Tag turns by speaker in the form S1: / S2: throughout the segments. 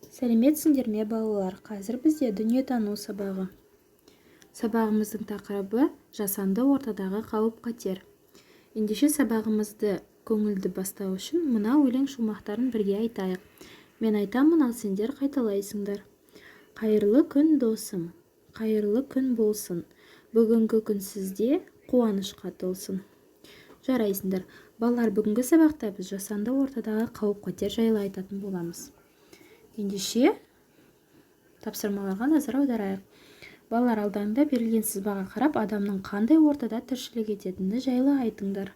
S1: Сәлеметсіңдер ме, балалар? Қазір бізде дүниетану сабағы. Сабағымыздың тақырыбы жасанды ортадағы қауіп-қатер. Ендеше сабағымызды көңілді бастау үшін мына өлең шумақтарын бірге айтайық. Мен айтамын, ал сендер қайталайсыңдар. Қайырлы күн, досым, қайырлы күн болсын. Бүгінгі күн сізде қуанышқа толсын. Жарайсыңдар. Балалар, бүгінгі сабақта біз жасанды ортадағы қауіп-қатер жайлы айтатын боламыз. Ендеше тапсырмаларға назар аударайық. Балалар, алдарында берілген сызбаға қарап, адамның қандай ортада тіршілік ететіні жайлы айтыңдар.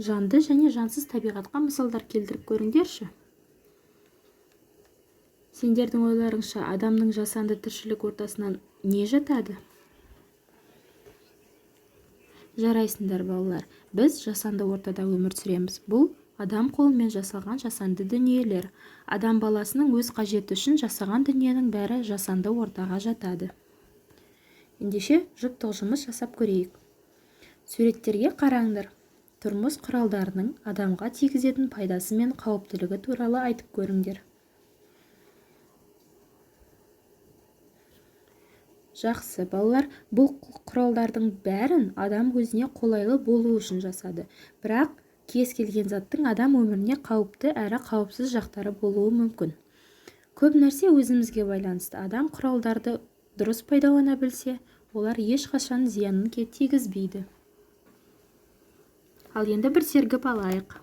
S1: Жанды және жансыз табиғатқа мысалдар келтіріп көріңдерші. Сендердің ойларыңша, адамның жасанды тіршілік ортасынан не жатады? Жарайсыңдар, балалар. Біз жасанды ортада өмір сүреміз. Бұл адам қолымен жасалған жасанды дүниелер. Адам баласының өз қажеті үшін жасаған дүниенің бәрі жасанды ортаға жатады. Ендеше жұптық жұмыс жасап көрейік. Суреттерге қараңдар. Тұрмыс құралдарының адамға тигізетін пайдасы мен қауіптілігі туралы айтып көріңдер. Жақсы, балалар, бұл құралдардың бәрін адам өзіне қолайлы болу үшін жасады. Бірақ кез келген заттың адам өміріне қауіпті әрі қауіпсіз жақтары болуы мүмкін. Көп нәрсе өзімізге байланысты. Адам құралдарды дұрыс пайдалана білсе, олар ешқашан зиянын тигізбейді. Ал енді бір сергіп алайық.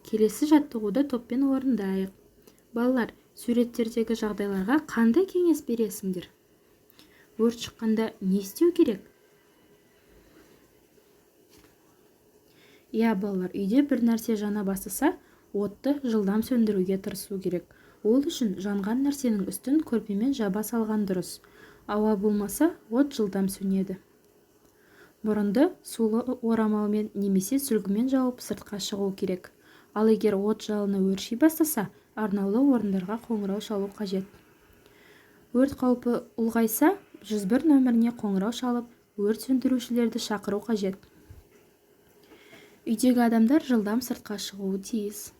S1: Келесі жаттығуды топпен орындайық. Балалар, суреттердегі жағдайларға қандай кеңес бересіңдер? Өрт шыққанда не істеу керек? Иә, балалар, үйде бір нәрсе жана бастаса, отты жылдам сөндіруге тырысу керек. Ол үшін жанған нәрсенің үстін көрпемен жаба салған дұрыс. Ауа болмаса, от жылдам сөнеді. Мұрынды сулы орамалмен немесе сүлгімен жауып сыртқа шығу керек. Ал егер от жалыны өрши бастаса, арнаулы орындарға қоңырау шалу қажет. Өрт қаупі ұлғайса, 101 нөміріне қоңырау шалып, өрт сөндірушілерді шақыру қажет. Үйдегі адамдар жылдам сыртқа шығуы тиіс.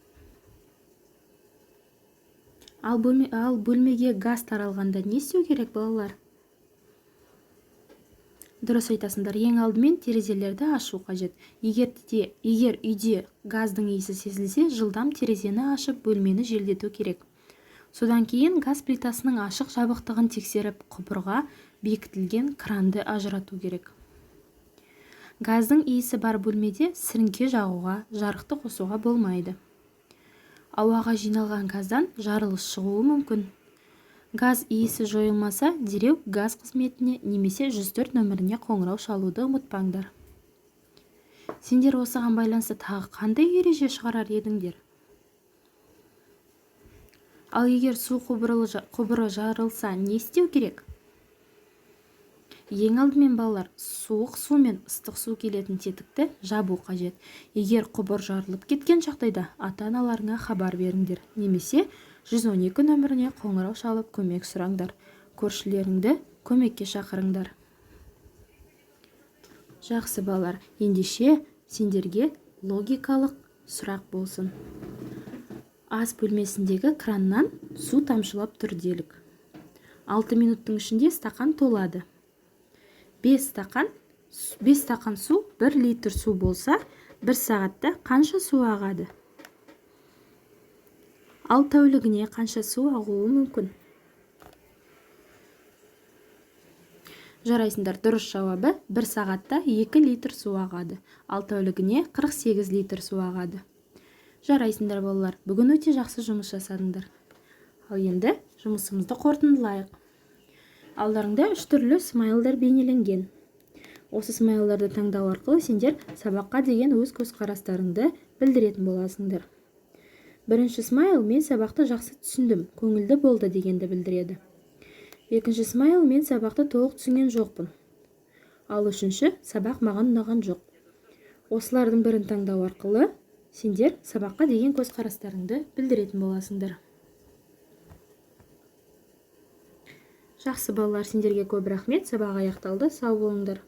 S1: Ал бөлмеге газ таралғанда не істеу керек, балалар? Дұрыс айтасыңдар, ең алдымен терезелерді ашу қажет. Егер үйде газдың иісі сезілсе, жылдам терезені ашып, бөлмені желдету керек. Содан кейін газ плитасының ашық жабықтығын тексеріп, құбырға бекітілген кранды ажырату керек. Газдың иісі бар бөлмеде сіріңке жағуға, жарықты қосуға болмайды. Ауаға жиналған газдан жарылыс шығуы мүмкін. Газ иісі жойылмаса, дереу газ қызметіне немесе 104 нөміріне қоңырау шалуды ұмытпаңдар. Сендер осыған байланысты тағы қандай ереже шығарар едіңдер? Ал егер су құбыры жарылса, не істеу керек? Ең алдымен, балалар, суық су мен ыстық су келетін тетікті жабу қажет. Егер құбыр жарылып кеткен жағдайда, ата-аналарыңа хабар беріңдер, немесе 112 нөміріне қоңырау шалып көмек сұраңдар. Көршілеріңді көмекке шақырыңдар. Жақсы, балалар, ендеше сендерге логикалық сұрақ болсын. Ас бөлмесіндегі краннан су тамшылап тұр делік. 6 минуттың ішінде стақан толады. 5 стақан су 1 литр су болса, 1 сағатта қанша су ағады? Ал тәулігіне қанша су ағуы мүмкін? Жарайсыңдар, дұрыс жауабы 1 сағатта 2 литр су ағады, ал тәулігіне 48 литр су ағады. Жарайсыңдар, балалар, бүгін өте жақсы жұмыс жасадыңдар. Ал енді жұмысымызды қорытындылайық. Алдарыңда 3 түрлі смайлдар бейнеленген. Осы смайлдарды таңдау арқылы сендер сабаққа деген өз көзқарастарыңды білдіретін боласыңдар. Бірінші смайл мен сабақты жақсы түсіндім, көңілді болды дегенді білдіреді. Екінші смайл мен сабақты толық түсінген жоқпын. Ал үшінші сабақ маған ұнаған жоқ. Осылардың бірін таңдау арқылы сендер сабаққа деген көзқарастарыңды білдіретін боласыңдар. Жақсы, балалар, сендерге көп рахмет. Сабақ аяқталды. Сау болыңдар.